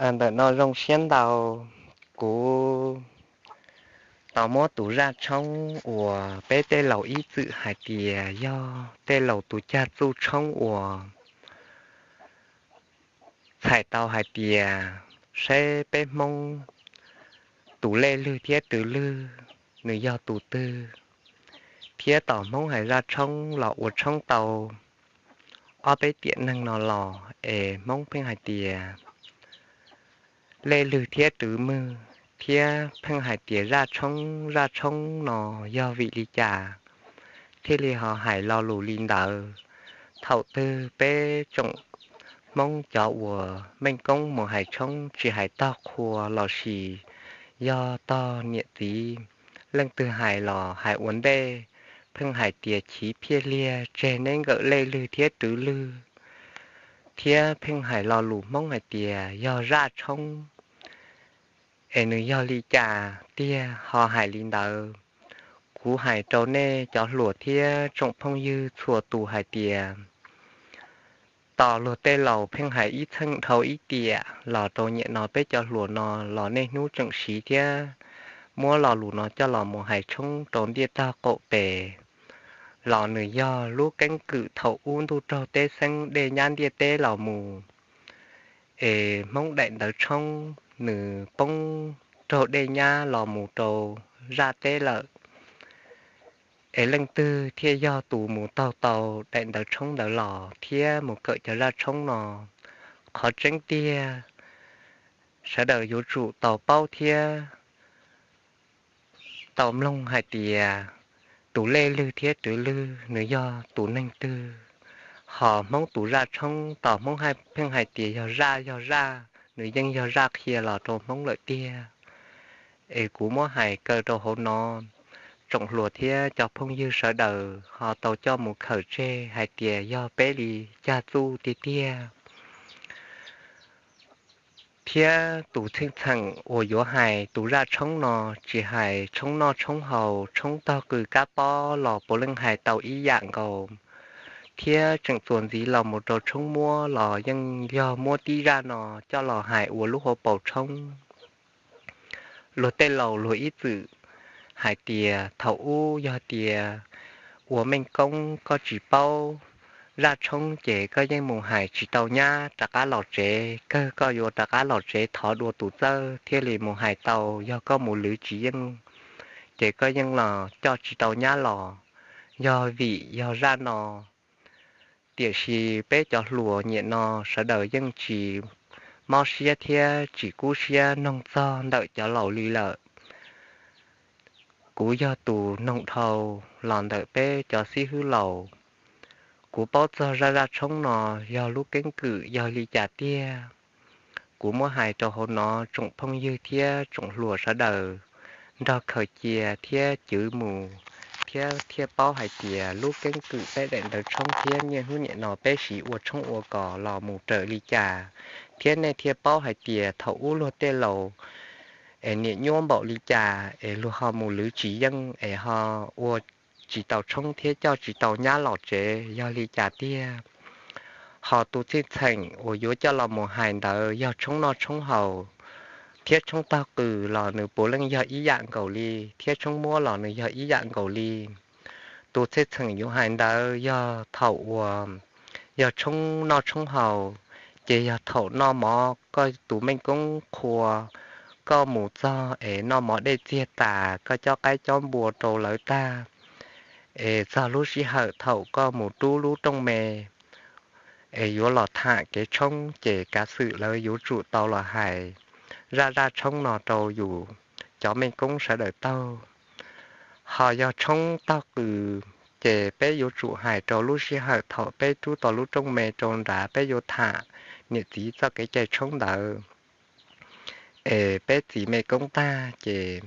Ntawm no zoo siab ntau, kuv tau muab tus zaj tshoob uas peb tej laus ib txwm hais tias yog tej laus tus cag txuj tshoob uas txhais tau hais tias saib peb Hmoob tus lej lwg thiab twv lwg nws yog tus twg, thiab tom Hmoob hais zaj tshoob los ua tshoob tau ob peb tiam neeg no los es Hmoob pheej hais tias lej lwg thiab twv lwg, thiab pheej hais tias zaj tshoob zaj tshoob no yog vim li cas thiaj li ho hais lo lus li ntawd. Thaum twg peb tsoom Hmoob cov uas meej koob mus hais tshoob tsis hais tog qhua los sis yog tog niam txiv leej twg hais los hais ua ntej, pheej hais tias chiv phiaj liag tseg neb nkawm lej lwg thiab twv lwg, thiab pheej hais lo lus Hmoob hais tias yog zaj tshoob. Es nws yog li cas tiag ho hais li ntawd? Kuv hais rau nej cov hluas thiab tsoom phooj ywg txhua tus hais tias tos luag tej laus pheej hais ib txheej dhau ib tiam los rau niaj no peb cov hluas no los niaj hnub tseem siv thiab muab lo lus no coj los mus hais tshoob rau ntiaj tog qaum pes, los nws yog lub keeb kwm thaum ub ntuj raug teb xeeb dej nyab ntiaj teb los mus, es Hmoob daim ntawv tshoob nws poob raug dej nyab los mus rau zaj teb lawm. Es leej twg thiaj yog tus mus taug tau daim ntawv tshoob ntawd los thiab mus kawm cov zaj tshoob no? Qhov tseeb tiag, sawv daws yuav tsum tau paub thiab tau mloog hais tias tus lej lwg thiab twv lwg nws yog tus neeg twg. Ho Hmoob tus zaj tshoob tos Hmoob pheej hais tias yog zaj yog zaj, nws yeej yog zaj qhia los rau Hmoob lawm tiag. Es kuv muab hais kaw rau hauv no, tsoom hluas thiab cov phooj ywg sawv daws ho tau coj mus khaws tseg hais tias yog peb li cag txuj tiag tiag. Thiab tus txheej txheem uas yuav hais tus zaj tshoob no tsis hais tshoob noj tshoob haus, tshoob tog qws kab pob los puav leej hais tau ib yam nkaus, thiab tseem txuas ntxiv los mus rau tshoob muab los yeej yog muab tib zaj no coj los hais ua lub hauv paus tshoob. Luag tej laus luag ib txwm hais tias thaum ub yog tias ua meej koob koj tsis paub zaj tshoob ces koj yeej mus hais tsis tau nyab rov qab los tsev, kawg koj yuav rov qab los tsev thov dua tus txawj thiaj li mus hais tau, yog koj mus lwv tsis yeej ces koj yeej los coj tsis tau nyab los. Yog vim yog zaj no, tiam sis peb cov hluas niaj no sawv daws yeej tsis mob siab thiab tsis kub siab noog txog ntawm cov laus li lawm. Kuv yog tus noog dhau los ntawm peb cov xib hwb laus. Kuv paub txog zaj zaj tshoob no yog lub keeb kwm yog li cas tiag, kuv muab hais rau hauv no, tsoom phooj ywg thiab tsoom hluas sawv daws nrog khaws cia thiab cwv mus, thiab thiaj paub hais tias lub keeb kwm peb daim ntawv tshoob thiab niaj hnub niaj no peb siv ua tshoob ua kos los mus raws li cas, thiab nej thiaj paub hais tias thaum ub luag tej laus es niaj nyuab npaum li cas es luag ho mus lwv tsis yeej es ho ua tsis tau tshoob thiab coj tsis tau nyab los tsev yog li cas tiag. Ho tus txheej txheem uas yuav coj los mus hais ntawd yog tshoob noj tshoob haus thiab tshoob tog qws los nws puav leej yog ib yam nkaus li, thiab tshoob muab los nws yog ib yam nkaus li. Tus txheej txheem yuav hais ntawd yog thaum uas yog tshoob noj tshoob haus, ces yog thaum noj mov koj tus meej koob qhua, koj mus txog es noj mov dej txiag tas koj cob qaib cob npua rau lawv tag, es txog lub sij hawm thaum koj mus rub lub rooj me es yuav los tham kev tshoob ces kav xwm lawv yuav tsum tau los hais zaj zaj tshoob no rau yus cov meej koob sawv daws taug. Ho yog tshoob tog qws, ces peb yuav tsum hais rau lub sij hawm thaum peb rub tau lub rooj me rau nrad peb yuav tham niam txiv txoj kev cai tshoob ntawd es peb txiv meej koob tag ces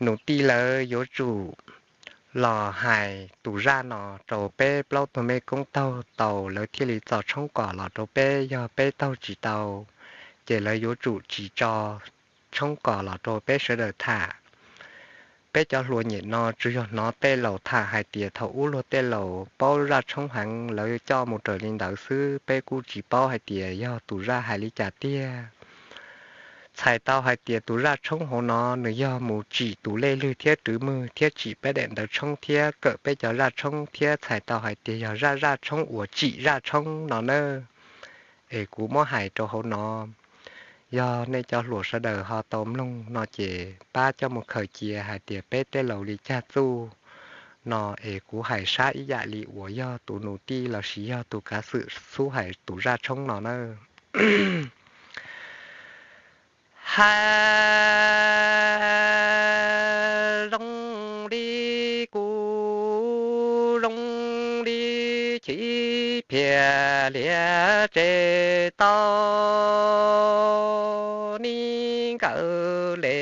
nus tij lawv yuav tsum los hais tus zaj no rau peb plaub tug meej koob taug tau lawv thiaj li txo tshoob kos los rau peb, yog peb taug tsis tau ces lawv yuav tsum tsis tso tshoob kos los rau peb sawv daws tham. peb cov hluas nyem no tsuas yog hnov tej laus tham hais tias thaum ub luag tej laus paub zaj tshoob heev, lawv coj mus raws li ntawd xwb, peb kuj tsis paub hais tias yog tus zaj hais li cas tiag. Txhais tau hais tias tus zaj tshoob hauv no nws yog mus tsim tus lej lwg thiab rwv mwg thiab tsim peb daim ntawv tshoob thiab kawm peb cov zaj tshoob thiab txhais tau hais tias yog zaj zaj tshoob uas tsim zaj tshoob no nawb. Es kuv muab hais rau hauv no, yog nej cov hluas sawv daws ho tau mloog no ces pab coj mus khaws cia hais tias peb tej laus li cas txuj no, es kuv hais sab ib yam li uas yog tus nus tij lossis yog tus kav xwm xub hais tus zaj tshoob no nawb. Hais zoo li kuv zoo li chim phiaj liaj tse tau, nim nkawd le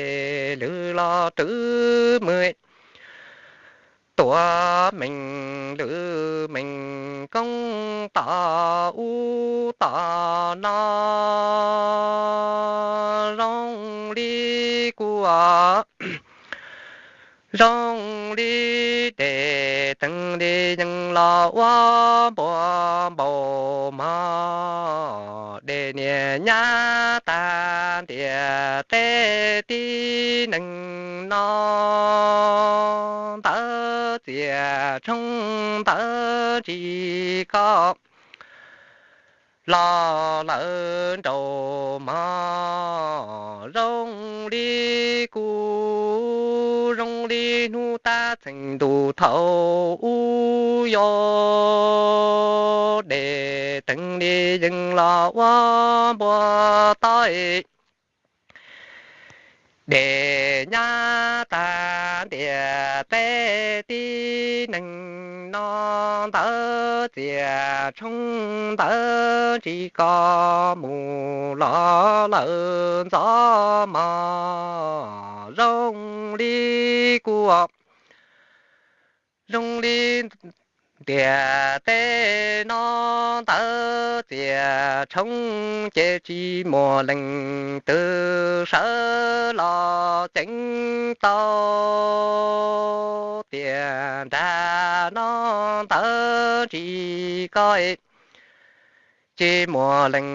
lwm los rwv mwg, tuav meej lwm meej koob tom ub tom no, zoo li kuv zoo li dej teeb li yeej los ua npua npaum mog, dej niam nyab tag ntiaj teb tib neeg no, ntawv txiaj tshoob ntawv tsis koj los lawm nraum mog, zoo li kuv zoo li hnub tab txheej ntuj thaum ub yau, dej teeb li yeej los ua npua toj, dej nyab tag ntiaj teb tib neeg no, ntawv txiaj tshoob ntawv tsis koj mus los lawm ntxov mog, zoo li kuv zoo li ntiaj teb no, ntawv txiaj tshoob ces tsis muaj leej twg sawv los ceev tau, tiam nrag no ntawv tsis koj tsis muaj leej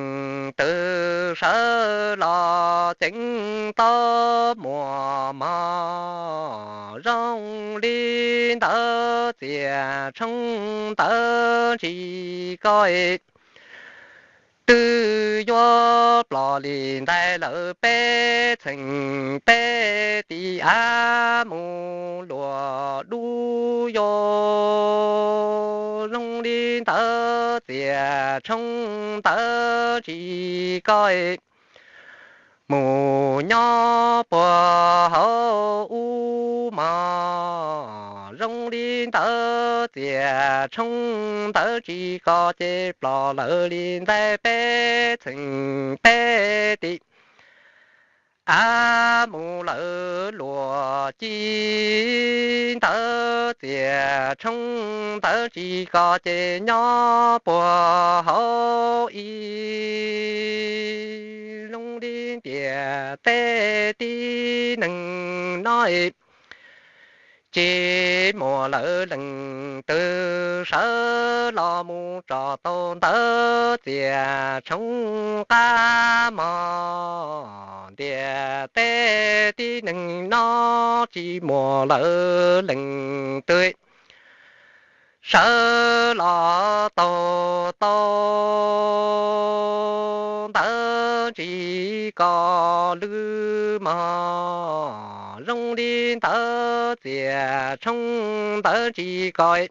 twg sawv los ceev tau muaj mog, zoo li ntawv txiaj tshoob ntawv tsis koj twb yuav ploj li ntxaij lawm peb txheej peb tim av mus luaj dub yau, zoo li ntawv txiaj tshoob ntawv tsis koj mus nyob puag hauv ub mog, zoo li ntawv txiaj tshoob ntawv tsis koj ces ploj lawm li ntxaij peb txheej peb tim av mus lawm luaj ci, ntawv txiaj tshoob ntawv tsis koj ces nyob puag hauv ib, zoo li ntiaj teb tib neeg no tsis muaj lawm leej twg sawv los mus tso tau ntawv txiaj tshoob qab mog, ntiaj teb tib neeg no tsis muaj lawm leej twg sawv los taug tau ntawv tsis koj lwm mog, zoo li ntawv txiaj tshoob ntawv tsis koj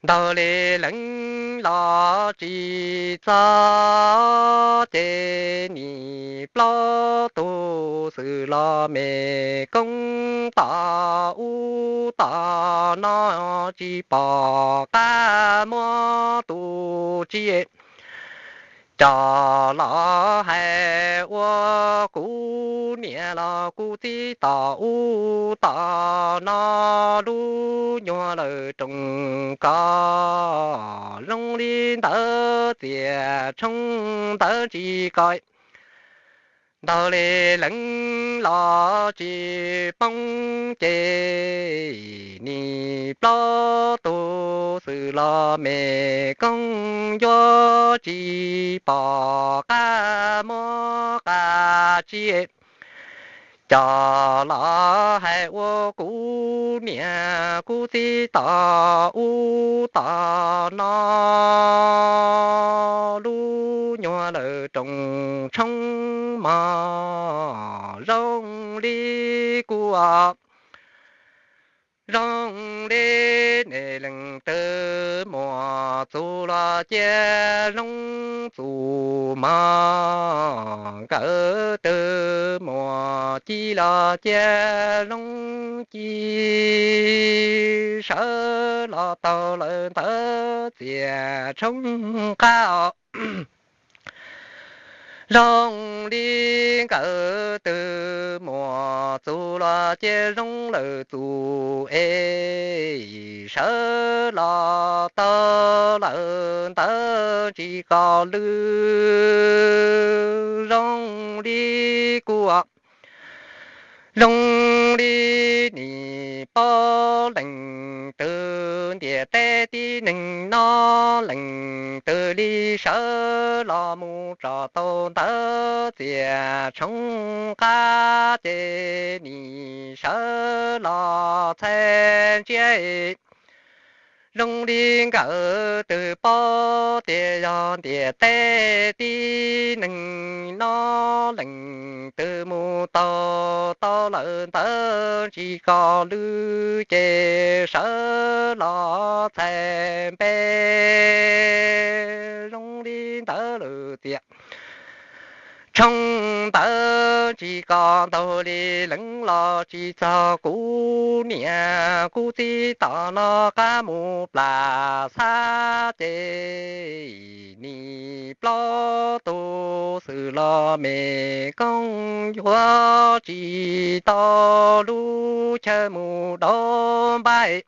ntaug li leej los tsis txog, ces nim plaub tug xwb los me koob tom ub tom no tsis pom qab muab tus tsi coj los hais ua kuv niam los kuv txiv tom ub tom no lub nyuag lawm rooj ko, zoo li ntawv txiaj tshoob ntawv tsis koj ntaug li leej los tsis poob ces nim plaub tug xwm los me koob yuav tsis pom qab muab qab tsi coj los hais ua kuv niam kuv txiv tom ub tom no. Lub nyuag lawm rooj tshoob mos zoo li kuv, zoo li nej leej twg muaj txuj los cia zoo txuj mog, nkawd twg muaj ci los cia zoo ci, sawv los tau lawm ntawd txias tshoob qab os. Zoo li nkawd twg muaj txuj los cia zoo lawm txuj es, sawv los tau lawm ntawd tsis kom lwj. Zoo li kuv, zoo li nim paub leej twg ntiaj teb tib neeg no, leej twg li sawv los mus tso tau ntawd txias tshoob qab ces nim sawv los txhais ntsia. Zoo li nkawd twg paub tias yog ntiaj teb tib neeg no, leej twg mus tau tau lawm ntawd tsis kom lwj ces sawv los txhais npe. Zoo li ntawd lawm tias tshoob ntawd tsis kom ntaug li leej los tsis txog kuv niam kuv txiv tom no qab mus plas xab ces nim plaub tug xwm los me koob yuav tsis tau lub chaw mus dau npaib.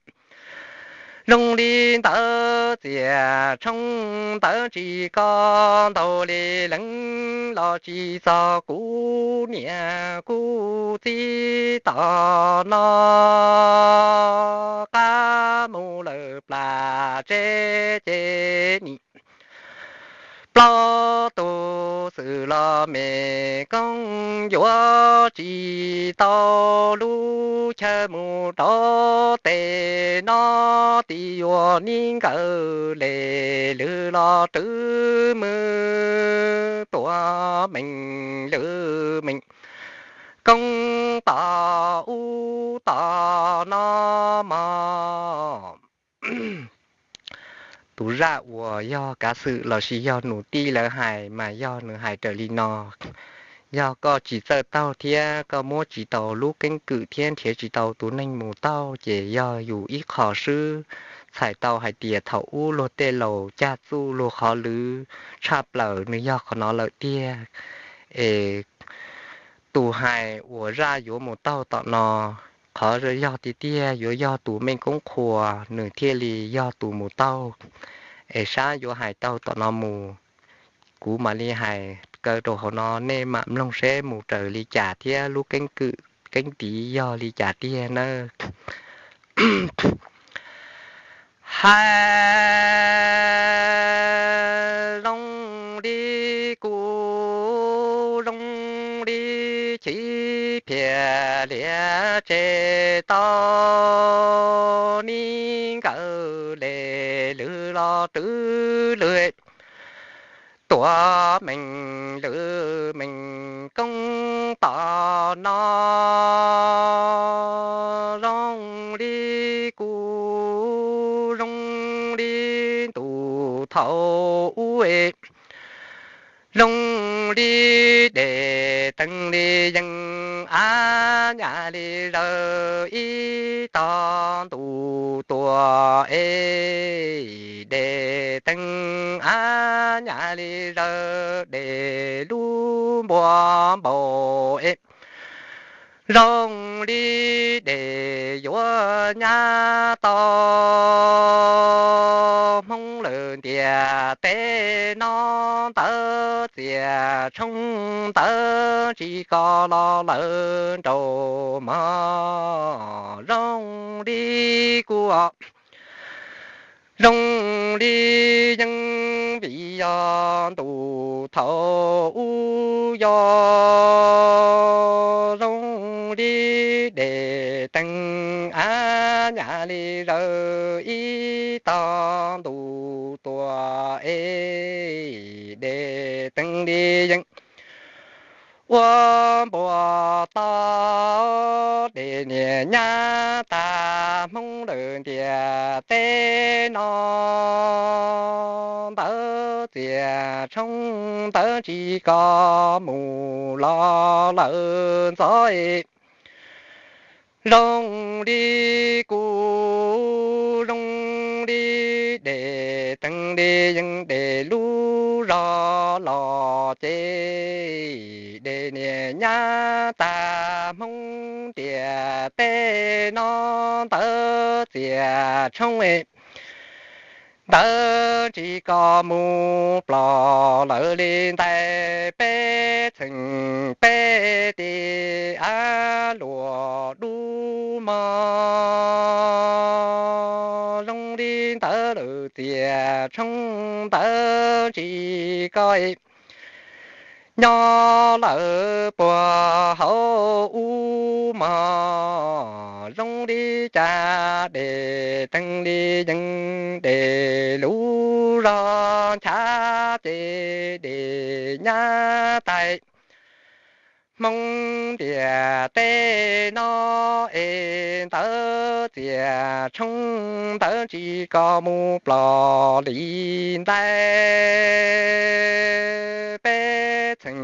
Zoo li ntawd txias tshoob ntawd tsis kom ntaug li leej los tsis txog kuv niam kuv txiv tom no qab mus lawm plas tsev ces nim plaub tug xwm los me koob yuav tsis tau lub chaw mus rau tes no. Tis yuav nis nkawd le lwg los rwb mws tuaj meej lwg meej koob tom ub tom no mog. Tus zaj uas yog kav xwm lossis yog nus tij lawv hais mas yog nws hais raws li no: Yog koj tsis txawj taug thiab koj muab tsis tau lub keeb kwm thiab nrhiav tsis tau tus neeg mus taug ces yog yus ib qho swb. Txhais tau hais tias thaum ub luag tej laus caj txuj luag qhov lwv tshaj plaws nws yog qhov no lawm tiag. Es tus hais uas zaj yuav mus taug tom no, qhov yog tiag tiag yuav yog tus Meej Koob Qhua nws thiaj li yog tus mus taug. Es sab yuav hais tau tom no mus, kuv mam li hais kaw rau hauv no nej mam mloog seb mus raws li cas thiab lub keeb kwm keeb tiv yog li cas tiag nawb. Hais zoo li kuv zoo li chim phiaj lias tseg tau nis nkawd le lwg los rwb lwg tuaj meej lwg meej koob tom no. Zoo li kuv zoo li ntuj thaum ub, zoo li dej teeb li yees, ab nyab li zawg ib tog ntuj tuaj es, dej teeb ab nyab li zawg dej lub npua npaum es, zoo li dej yuav nyab tau Hmoob lawm ntiaj teb no ntawd txiaj tshoob ntawd tsis kom los lawm nraum mog. Zoo li kuv, zoo li yeej vim yog ntuj thaum ub yog zoo li dej teeg av nyaj li zawv ib tog ntuj tuaj es dej teeg li yeej ua npuas tau dej niaj nyab tag hmoob lawm ntiaj teb no ntawd txiaj tshoob ntawd tsis kom mus los lawm ntxov. Zoo li kuv, zoo li dej teeg li yeej dej lub zog los ces dej niaj nyab tag hmoob ntiaj teb no ntawd txiaj tshoob ntawd tsis kom mus ploj lawm li ntawd peb txheem peb tes av luaj dub mog. Zoo li ntawd lawm txiaj tshoob ntawd tsis kom nyob lawm puag hauv ub mog. Zoo li cas dej teeg li yeej dej lub zog nchav ces dej nyab tag hmoob ntiaj teb no es ntawd txiaj tshoob ntawd tsis kom mus ploj li ntawd peb txheem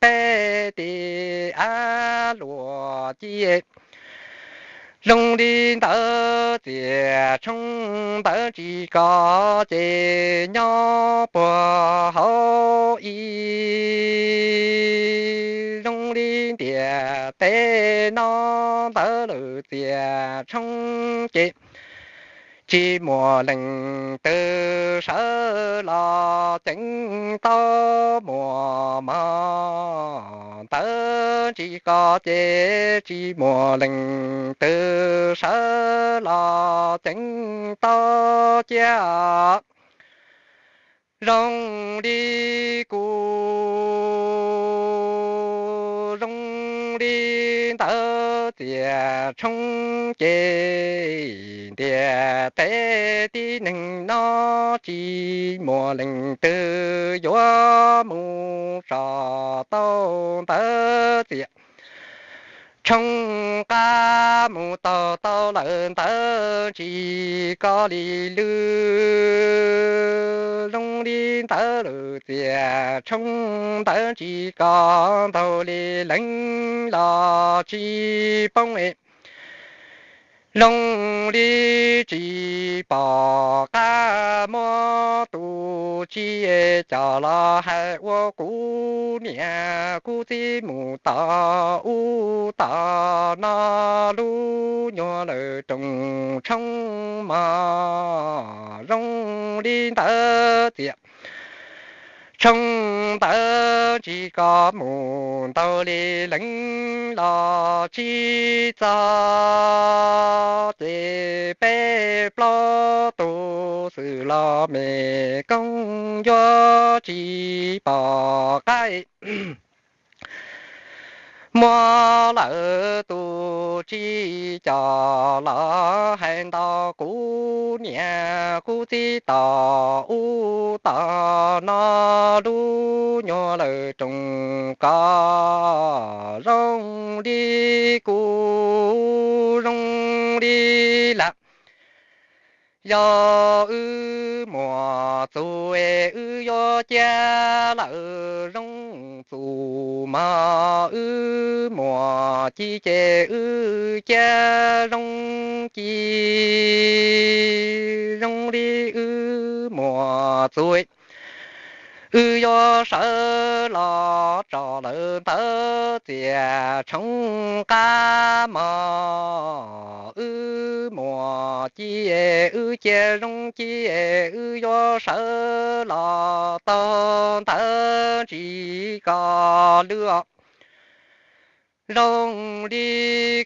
peb tes av luaj ci. Zoo li ntawd txiaj tshoob ntawd tsis kom ces nyob puag hauv ib. Zoo li ntiaj teb no ntawd lawm txiaj tshoob ces tsis muaj leej twg sawv los ceev tau muaj mog. Ntawd tsis kom ces tsis muaj leej twg sawv los ceev tau cia. Zoo li kuv, zoo li ntawd txiaj tshoob ces ntiaj teb tib neeg no tsis muaj leej twg yuav mus tso tau ntawd txiaj tshoob qab mus taug tau lawm ntawd tsis kom li lwj. Zoo li ntawd lawm txiaj tshoob ntawd tsis kom ntaug li leev los tsis poob. Zoo li tsis pom qab muab tus txiaj coj los hais ua kuv niam kuv txiv mus tom ub tom no lub nyuag lawm rooj tshoob mog. Zoo li ntawd txiaj tshoob ntawd tsis kom mus ntaug li leev los tsis txog ces peb plaub tug xwb los me koob yuav tsis pom qab muab lawm tus txiaj coj los hais ntau kuv niam kuv txiv tom ub tom no lub nyuag lawm rooj kom zoo li kuv zoo li lawm. Yog wb muaj txuj es wb yuav cia lawm zoo txuj mog, wb muaj ci ces wb cia zoo ci. Zoo li wb muaj txuj wb yuav sawv los tso lawm ntawd txiaj tshoob qab mog, wb muaj ci wb cia zoo ci wb yuav sawv los taug ntawv tsis kom lwj os. Zoo li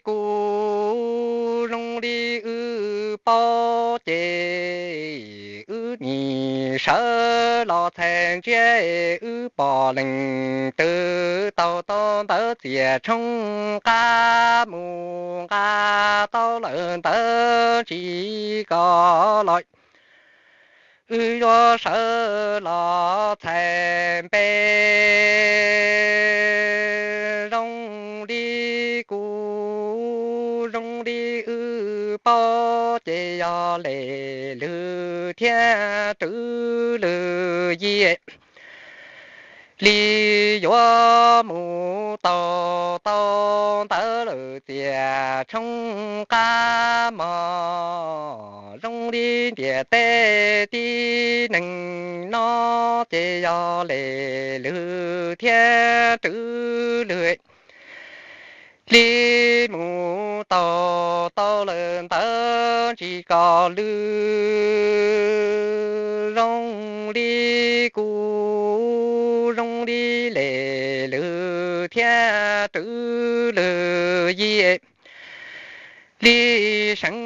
kuv zoo li wb paub ces wb nim sawv los txhais ntsiab wb pom leej twg taug tau ntawv txias tshoob qab mus nqa tau lawm ntawv tsis kom los wb yuav sawv los txhais npe. Zoo li kuv zoo li wb paub ces yog lem lwg thiab twv lwg yim li yuav mus taug tau ntawv lawm txias tshoob qab mog. Zoo li ntiaj teb tib neeg no ces yog lem lwg thiab twv lwg li mus taug tau lawm ntawv tsis kom lwj. Zoo li kuv zoo li lem lwg thiab twv lwg yim li seev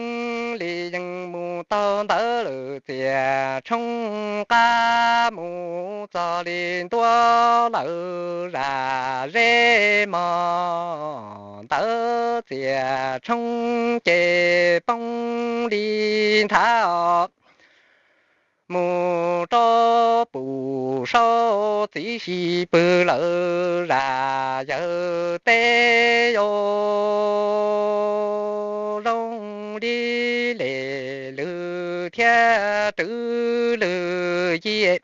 li yeej mus taug ntawv lawm txias tshoob qab mus txog li ntua lawm zam zeb mog. Ntawv txias tshoob ces poob li nthav os, mus rau pum saub txiv si pwg lawm zam yawg teb yau. Zoo li lem lwg thiab twv lwg yim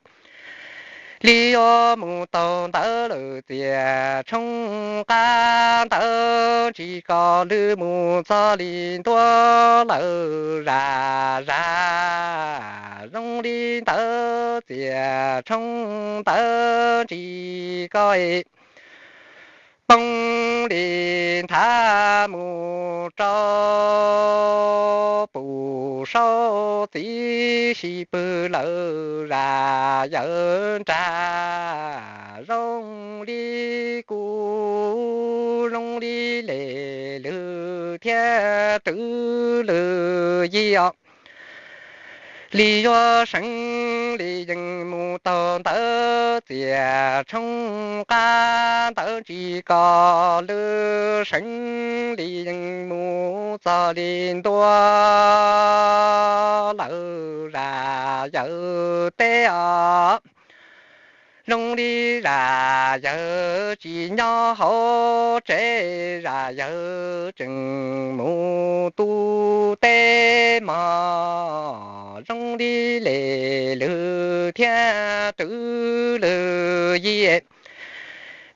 li yuav mus taug ntawv lawm txias tshoob qab ntawv tsis kom lwj mus txog li ntua lawm zam zam. Zoo li ntawv txias tshoob ntawv tsis kom poob li nthav mus rau pum saub txiv si pwg lawm zam yawg nrag. Zoo li kuv zoo li lem lwg thiab twv lwg yim os, li yuav seev li yeej mus taug ntawv txias tshoob qab ntawv tsis kom lwj seev li yeej mus txog li ntua lawm zam yawg teb os. Zoo li zam yawg tsis nyob hauv tsev zam yawg tseem mus tu teb mog. Zoo li lem lwg thiab twv lwg yim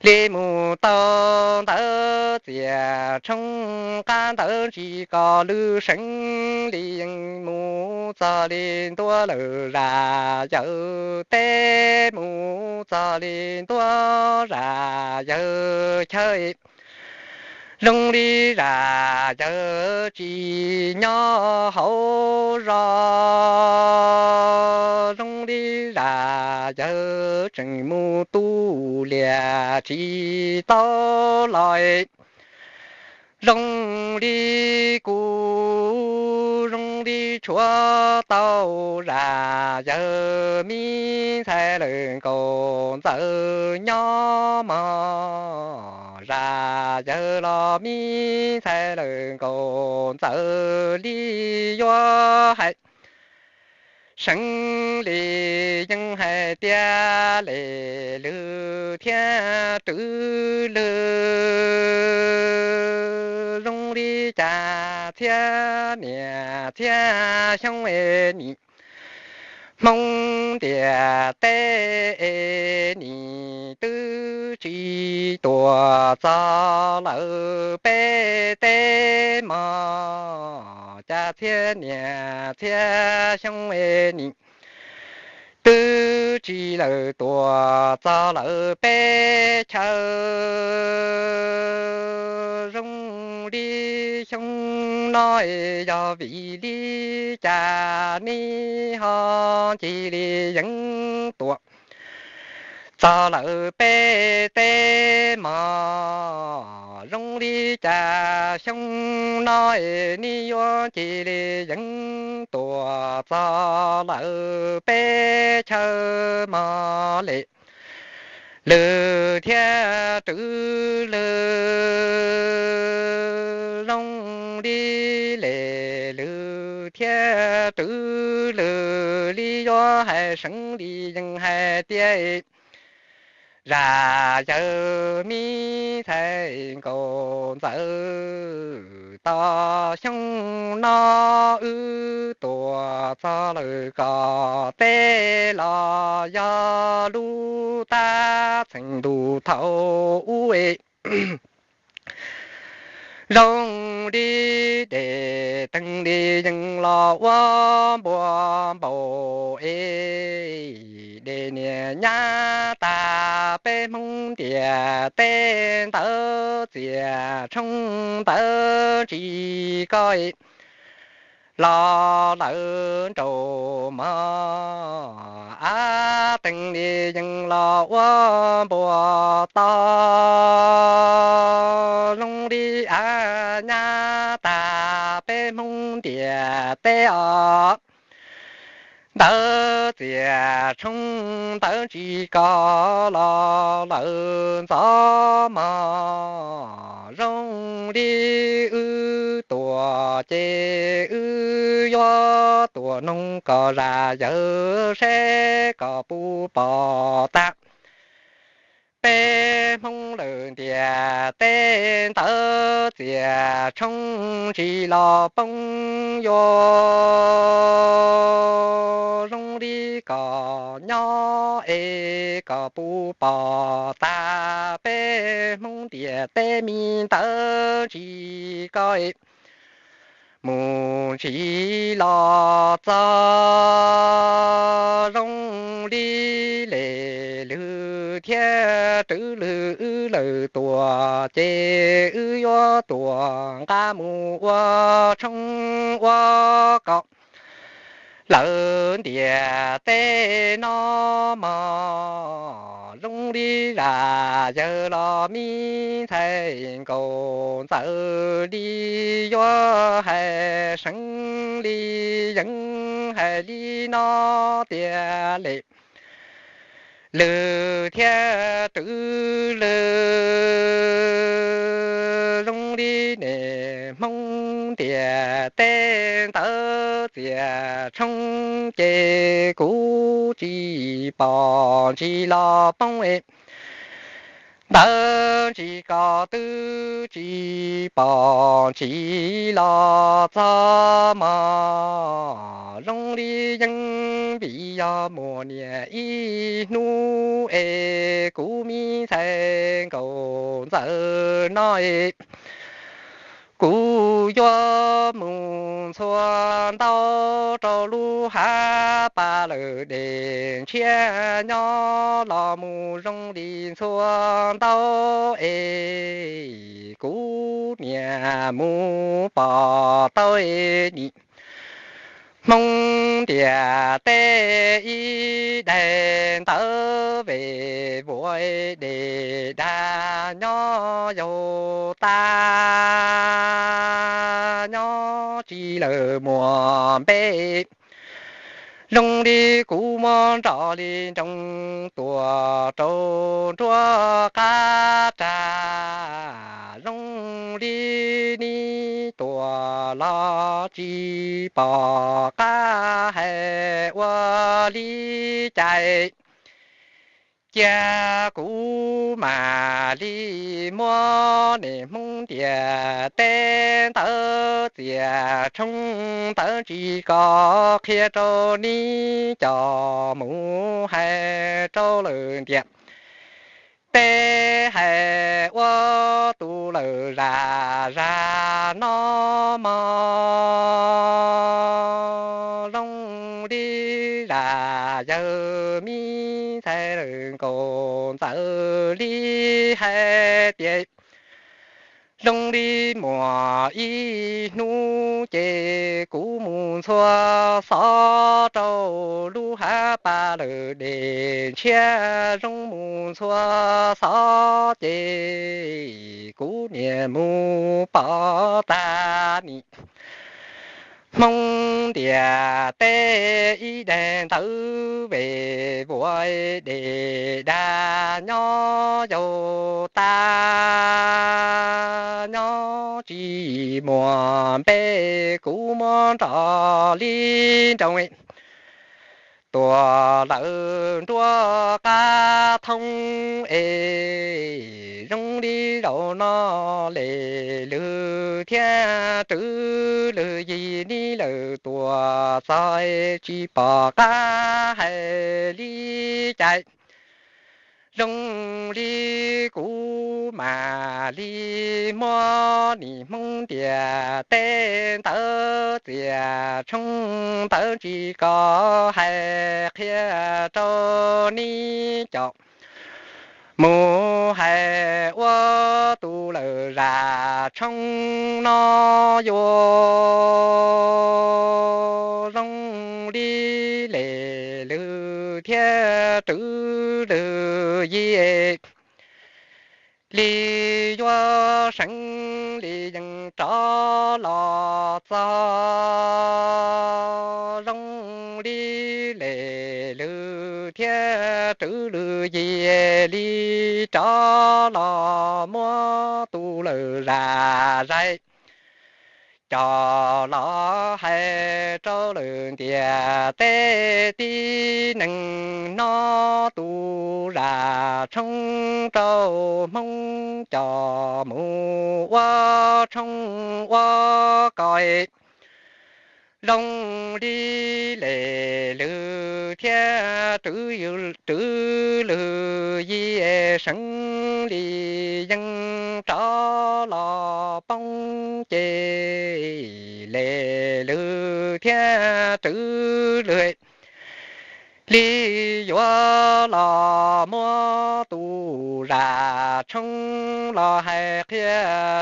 li mus taug ntawv txias tshoob qab ntawv tsis kom lwj seev li yeej mus txog li ntua lawm zam yawg teb mus txog li ntua zam yawg chaw. Zoo li zam yawg tsis nyob hauv zos, zoo li zam yawg tseem mus tu liam tsis tau los. Zoo li kuv zoo li tshuav tau zam yawg me ntxhais lawm nkaus ntxawm nyob mog. Zam yawg los me ntxhais lawm nkaus ntxawm li yuav hais seev li yeej hais tias lem lwg thiab twv lwg zoo li cas txhiab niam txhiab xyoob es nim hmoob ntiaj teb es nim twb tsis tuaj txog lawm peb teb mog. Cas txhiab niam txhiab xyoob es nim twb tsis lawm tuaj txog lawm peb chaw zoo li xyoo no yog vim li cas nej ho cia li yeej tuam txog lawm peb teb mog? Zoo li cas xyoo no nej yuav cia li yeej tuam txog lawm peb chaw mog le? Lwm thiab Rwv Lwm, zoo li le Lwm thiab Rwv Lwm li yuav hais seev li yeej hais tias, Zaj Yawg Me Ntxhais Nkauj Ntxawm, tau xyoo no wb tuam txog lawm koj teb los yog lub tab txheej ntuj thaum ub es zoo li dej teeg li yeej los ua npua npaum es dej niam nyab tas peb Hmoob ntiaj teb ntawd txiaj tshoob ntawd tsis koj los lawm nraum mog. Av teeg li yeej los ua npua to zoo li av nyab tas peb Hmoob ntiaj teb os. Ntawd txiaj tshoob ntawd tsis koj los lawm ntxov mog. Zoo li wb tuam ces wb yuav tuam noog koj Zaj Yawg seb koj puas pom tag peb Hmoob lawm ntiaj teb ntawd txiaj tshoob tsis los poob yuav zoo li koj nyob es koj puas pom tag peb Hmoob ntiaj teb me ntawd tsis koj mus ntsis los txog zoo li le Lwm thiab Rwv Lwm wb lawm tuam ces wb yuav tuam nqa mus ua tshoob ua kos lawm ntiaj teb no mog. Zoo li Zaj Yawg los Me Ntxhais Nkauj Ntxawm li yuav hais seev li yeej hais li no tiag le Lwm thiab Rwv Lwm, zoo li nej Hmoob ntiaj teb ntawd txiaj tshoob ces kuv tsis pom ntsis los poob es ntawd tsis koj twb tsis pom ntsis los txog mog. Zoo li yeej vim yog muaj niam ib hnub es kuv Me Ntxhais Nkauj Ntxawm no es kuv yuav mus ntxhua ntaub rau lub hav paj lawm dej ntshiab nyob los mus zoo li ntxhua ntaub es kuv niam mus pom tau es nim Hmoob ntiaj teb ib daig ntawd vej vuas dej dag nyob yaus tag nyob tsis lawm muaj npe. Zoo li kuv muab nroj li nroog tuam rau nruab qab rag, zoo li neb tuam los tsis pom qab hais ua li cas. Cia kuv mam li muab nej Hmoob ntiaj teb ntawd txiaj tshoob ntawd tsis koj qhia rau neb coj mus hais rau lawm ntiaj teb hais ua tus lawm zaj zaj no mog. Zoo li Zaj Yawg Me Ntxhais Nkauj Ntxawm li hais tias Zoo li muaj ib hnub ces kuv mus ntxhua xov rau lub hav pas lawm dej ntshiab, zoo mus ntxhua xov ces kuv niam mus pom tag nim Hmoob ntiaj teb ib daim ntawv vej vuas dej dag nyob yaus tas, nyob tsis muaj npe, kuv muab nrog li nroo tuam lawv nruab qab thoob es, zoo li zaum no lej lwg thiab rwv lwg yig li lawm tuaj txog es tsis pom qab hais li cas. Zoo li kuv mam li muab nim Hmoob ntiaj teb ntawv txiaj tshoob ntawv ntsis kos hais qhia rau neb cov mus hais ua tus lawm zaj tshoob no yuav zoo li lej lwg thiab rwv lwg yig li yuav seev li yeej rov los txog, zoo li lej lwg thiab rwv lwg yig li rov los muab tus lawm zaj zais coj los hais rau lawm ntiaj teb tib neeg, hnov tus zaj tshoob rau Hmoob coj mus ua tshoob ua kos, zoo li lej lwg thiab rwv lwg yig seev li yeej rov los poob ces lej lwg thiab rwv lwg li yuav los muab tus zaj tshoob los hais qhia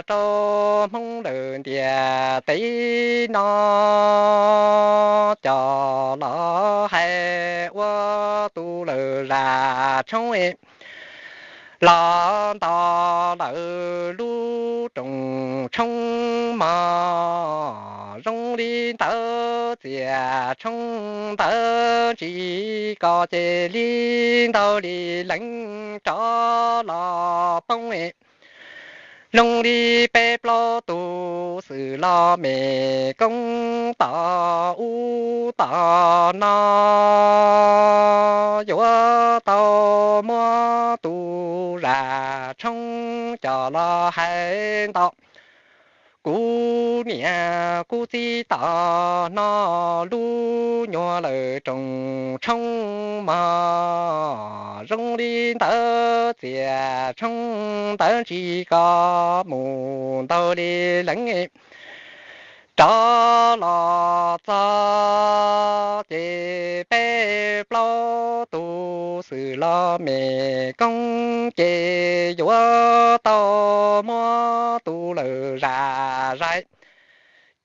rau Hmoob lawm ntiaj teb no coj los hais ua tus lawm zaj tshoob los nto lawm lub rooj tshoob mog. Zoo li ntawv txiaj tshoob ntawv ntsis kos ces li ntau li leej rov los poob, zoo li peb plaub tus xwm los me koob tom ub tom no yuav tau muab tus zaj tshoob coj los hais nto kuv niam kuv txiv tom no lub nyuag lawm rooj tshoob mog. Zoo li ntawv txiaj tshoob ntawv ntsis kos mus ntau li leej rov los txog ces peb plaub tus xwm los me koob ces yuav tau muab tus lawm zaj zais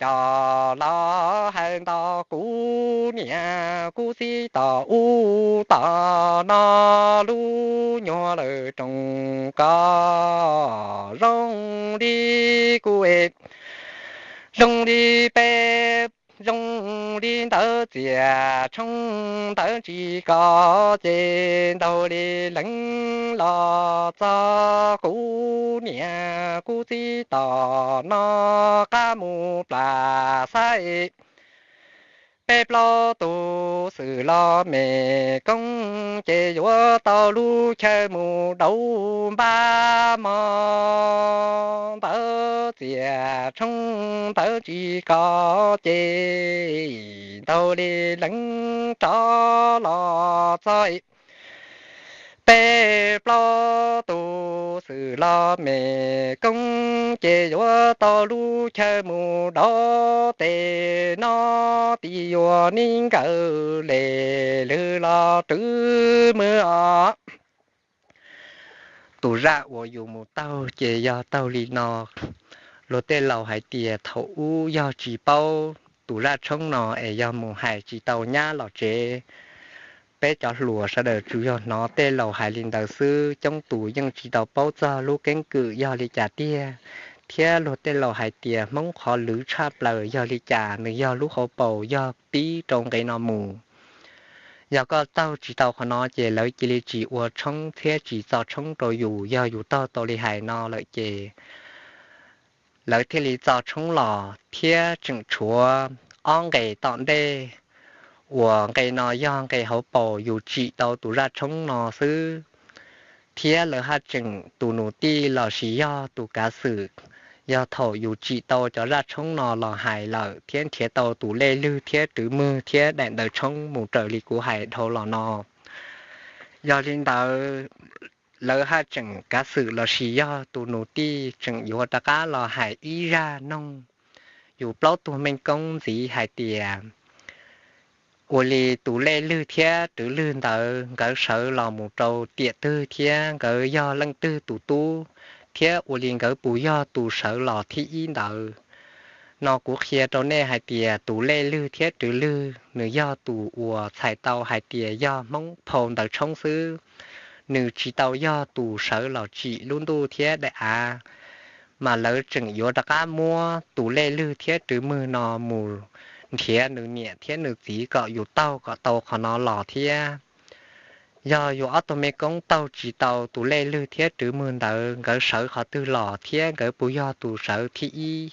coj los hais nto kuv niam kuv txiv tom ub tom no lub nyuag lawm rooj kos zoo li kuv es zoo li peb, zoo li ntawv txiaj tshoob ntawv ntsis kos ces ntau li leej los txog kuv niam kuv txiv tom no qab mus plas xaib peb plaub tus xwm los me koob ces yuav tau lub chaw mus dauv npab mog. Ntawv txiaj tshoob ntawv ntsis kos ces ntau li leej rov los txog peb plaub tus xwm los me koob ces yuav tau lub chaw mus dauv tes no ti yuav neb nkawd lej lwg los rwv mog. Tus zaj uas yus mus taug ces yog taug li no. Luag tej laus hais tias thaum ub yog tsis paub tus zaj tshoob no es yog mus hais tsis tau nyab los tsev. Peb cov hluas sawv daws tsuas yog hnov tej laus hais li ntawd xwb, coob tus yeej tsis tau paub txog lub keeb kwm yog li cas tiag, thiab luag tej laus hais tias Hmoob qhov lwv tshaj plaws yog li cas, nws yog lub hauv paus yog pib rau nqe no mus. Yog koj taug tsis tau qhov no ces lawv cia li tsis ua tshoob thiab tsis txo tshoob rau yus. Yog yus taug tau li hais no lawm ces lawv thiaj li txo tshoob los, thiab tseem tshuav ob nqe tom ntej uas nqe no yog nqe hauv paus yus tsim tau tus zaj tshoob no xwb. Thiab lawv haj tseem tus nus tij lossis yog tus kav xwm, yog thaum yus tsim tau cov zaj tshoob no los hais lawm thiab nrhiav tau tus lej lwg thiab rwv mwg thiab daim ntawv tshoob mus raws li kuv hais dhau los no. Yog li ntawd, lawv haj tseem kav xwm lossis yog tus nus tij tseem yuav rov qab los hais ib zaj noog yus plaub tug meej koob ntxiv hais tias ua li tus lej lwg thiab rwv lwg ntawd nkawd sawv los mus rau tiam twg thiab nkawd yog leej twg tus tub, thiab ua li nkawd puas yog tus sawv los thib ib ntawd. No kuv qhia rau nej hais tias tus lej lwg thiab rwv lwg nws yog tus uas txhais tau hais tias yog Hmoob phau ntawv tshoob xwb, nws tsis tau yog tus sawv los tsim lub ntuj thiab daim av. Mas lawv tseem yuav rov qab muab tus lej lwg thiab rwv mwg no mus nrhiav nws niam thiab nws txiv kom yus taug kom tau qhov no los thiab. Yog yus ob tug me koob taug tsis tau tus lej lwg thiab rwv mwg ntawd nkawd sawv qhov twg los thiab nkawd puas yog tus sawv thib ib.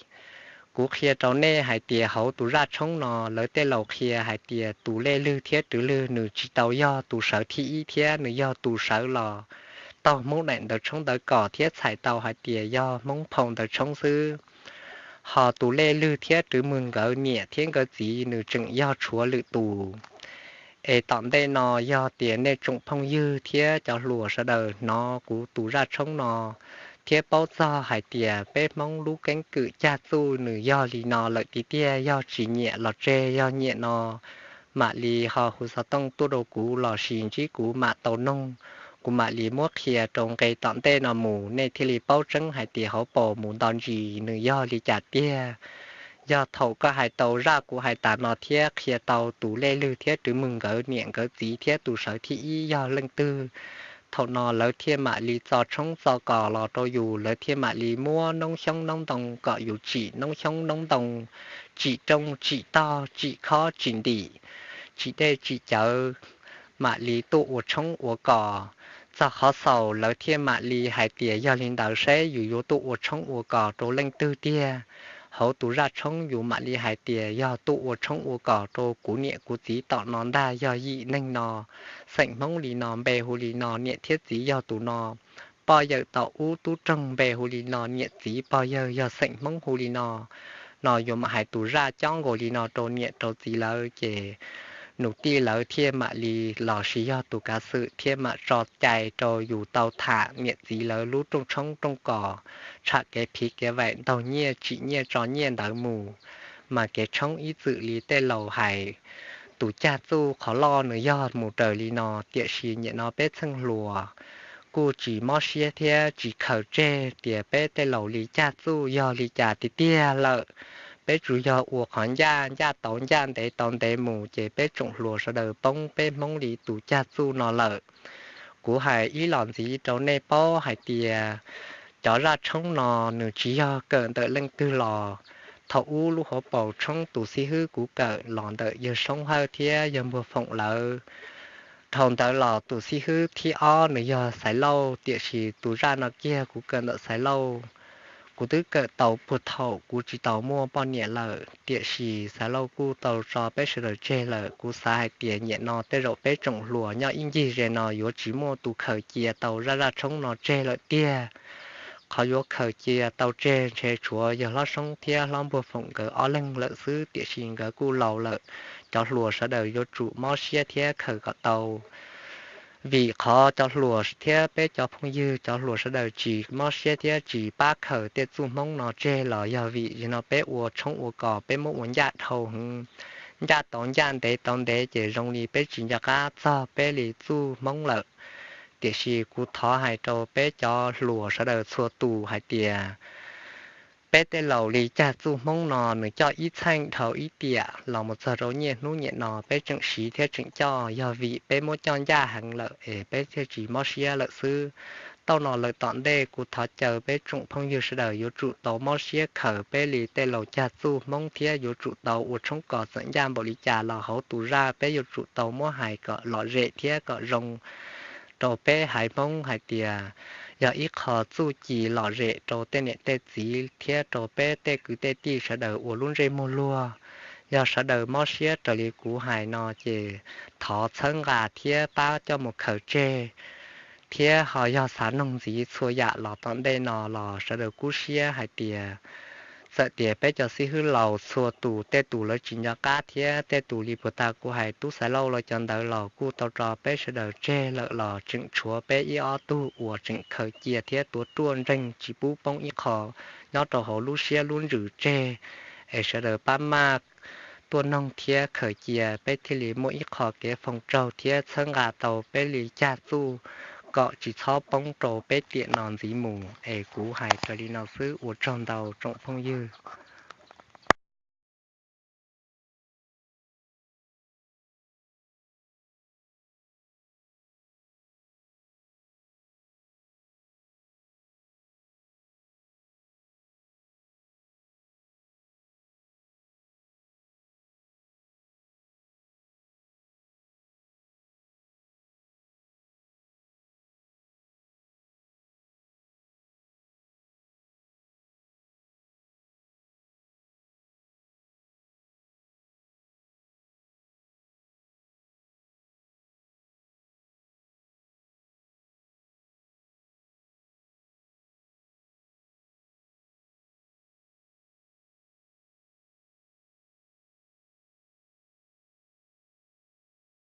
Kuv qhia rau nej hais tias hauv tus zaj tshoob no lawv tej laus qhia hais tias tus lej lwg thiab rwv lwg nws tsis tau yog tus sawv thib ib thiab nws yog tus sawv los taug Hmoob daim ntawv tshoob ntawv kos thiab txhais tau hais tias yog Hmoob phau ntawv tshoob xwb. Ho tus lej lwg thiab rwv mwg nkawd niam thiab nkawd txiv nws tseem yog tshuav lwm tus. Es tom ntej no yog tias nej tsoom phooj ywg thiab cov hluas sawv daws hnov kuv tus zaj tshoob no thiab paub txog hais tias peb Hmoob lub keeb kwm cag txuj nws yog li no lawm tiag tiag, yog tsis nyiam los tseg, yog nyiam no mam li ho hu xov tooj tuaj rau kuv lossis ntsib kuv mam tau noog, kuv mam li muab qhia rau nqe tom ntej no mus nej thiaj li paub tseeb hais tias hauv paus mus nto ntsis nws yog li cas tiag. Yog thaum koj hais tau zaj kuv hais tas no thiab qhia tau tus lej lwg thiab rwv mwg nkawd niam nkawd txiv thiab tus sawv thib ib yog leej twg, thaum no lawv thiaj mam li txo tshoob txo kos los rau yus, lawv thiaj mam li muab noob xyoob noob ntoo kom yus tsim noob xyoob noob ntoo, tsim rooj tsim tog tsim khob tsim ntim, tsim dej tsim cawv, mam li tuaj ua tshoob ua kos. Txog qhov xaus lawv thiaj mam li hais tias yog li ntawd seb yus yuav tuaj ua tshoob ua kos rau leej twg tiag. Hauv tus zaj tshoob yus mam li hais tias yog tuaj ua tshoob ua kos rau kuv niam kuv txiv tom no ntag, yog yim neeg no, xeem Hmoob li no, npe hu li no, niam thiab txiv yog tus no, poj yawm tom ub tub roog npe hu li no, niam txiv pog yawg yog xeem Hmoob hu li no. No yuav mam hais tus zaj cob nkaus li no rau niam rau txiv lawv ces nus tij lawv thiaj mam li lossis yog tus kav xwm thiaj mam tso cai rau yus tau tham niam txiv lawv lub rooj tshoob rooj kos, tsham kev phiv kev vaim ntaug nyiaj tsim nyiaj tso nyiaj ntawd mus. Mas kev tshoob ib txwm li tej laus hais, tus cag txuj qhov loj nws yog mus raws li no, tiam sis nim no peb txheej hluas kuj tsis mob siab thiab tsis khaws tseg tias peb tej laus li cag txuj yog li cas tiag tiag lawm. Peb tsuas yog ua qhov ncaj, ncaj tau ncaj ntev tau ntev mus ces peb tsoom hluas sawv daws poob peb Hmoob li tus cag txuj no lawm. Kuv hais ib los ntxiv rau nej paub hais tias cov zaj tshoob no nws tsis yog kawm ntawm leej twg los. Thaum ub lub hauv paus tshoob tus xib hwb kuv kawm los ntawm yawg Soob Hawj thiab yawg Npuag Foom lawv. Dhau ntawd los tus xib hwb thib ob nws yog Xaiv Lauj, tiam sis tus zaj no kiag kuv kawm ntawm Xaiv Lauj. Kuv twb kawm tau puag thaum kuv tsis tau muaj poj niam lawm, tiam sis Xaiv Lauj kuj tau tso peb sawv daws tseg lawm. Kuv xav hais tias nim no tej zaum peb tsoom hluas nyob ib ncig ze no yuav tsis muaj tus khaws cia tau zaj zaj tshoob no tseg lawm tiag. Qhov yuav khaws cia tau tseg ntshe tshuav yawg Hlob Soob thiab Hlob Npuag Foom nkawd ob leeg lawm xwb, tiam sis nkawd kuj laus lawm. Cov hluas sawv daws yuav tsum mob siab thiab khaws kom tau. Vim qhov cov hluas thiab peb cov phooj ywg cov hluas sawv daws tsis mob siab thiab tsis pab khaws tej txuj Hmoob no tseg los yog vim no peb ua tshoob ua kos peb muab ua ncaj dhau heev, ncaj tau ncaj ntev tau ntev ces zoo li peb tsis nco qab txog peb li txuj Hmoob lawm. Tiam sis kuv thov hais rau peb cov hluas sawv daws txhua tus hais tias Peb tej laus li cag txuj Hmoob no nws coj ib txheej dhau ib tiam los mus txog rau niaj hnub niam no peb tseem siv thiab tseem coj, yog vim peb muab coj ncaj heev lawm es peb thiaj tsis mob siab lawm xwb. Tau no lawm tom ntej kuv thov caw peb tsoom phooj ywg sawv daws yuav tsum tau mob siab khaws peb li tej laus cag txuj Hmoob thiab yuav tsum tau ua tshoob kos txawm ncaj npaum li cas los hauv tus zaj peb yuav tsum tau muab hais kom lom zem thiab kom zoo rau peb haiv Hmoob hais tias yog ib qho txuj ci lom zem rau tej niam tej txiv thiab rau peb tej kwv tej tij sawv daws uas lub ntsej muag luag. Yog sawv daws mob siab raws li kuv hais no ces thov txhawb nqa thiab pab coj mus khaws tseg, thiab ho yog xav noog ntxiv txhua yam los tom ntej no los sawv daws kub siab hais tias txawm tias peb cov xib hwb laus txhua tus tej tus lawv tsis nco qab thiab tej tus li puag ta kuv hais tub Xaiv Lauj los cov ntawd los kuj tau tso peb sawv daws tseg lawm los tseem tshuav peb ib ob tug uas tseem khaws cia thiab tuav ruaj ntseeg tsis pub poob ib qho nyob rau hauv lub siab lub ntsws tseg. Es sawv daws pab maj tuaj noog thiab khaws cia peb thiaj li muaj ib qho kev foom raug thiab txhawb nqa tau peb li cag txuj kom tsis txhob poob rau peb tiam no ntxiv mus. Es kuv hais raws li no xwb, ua tsaug ntau tsoom phooj ywg.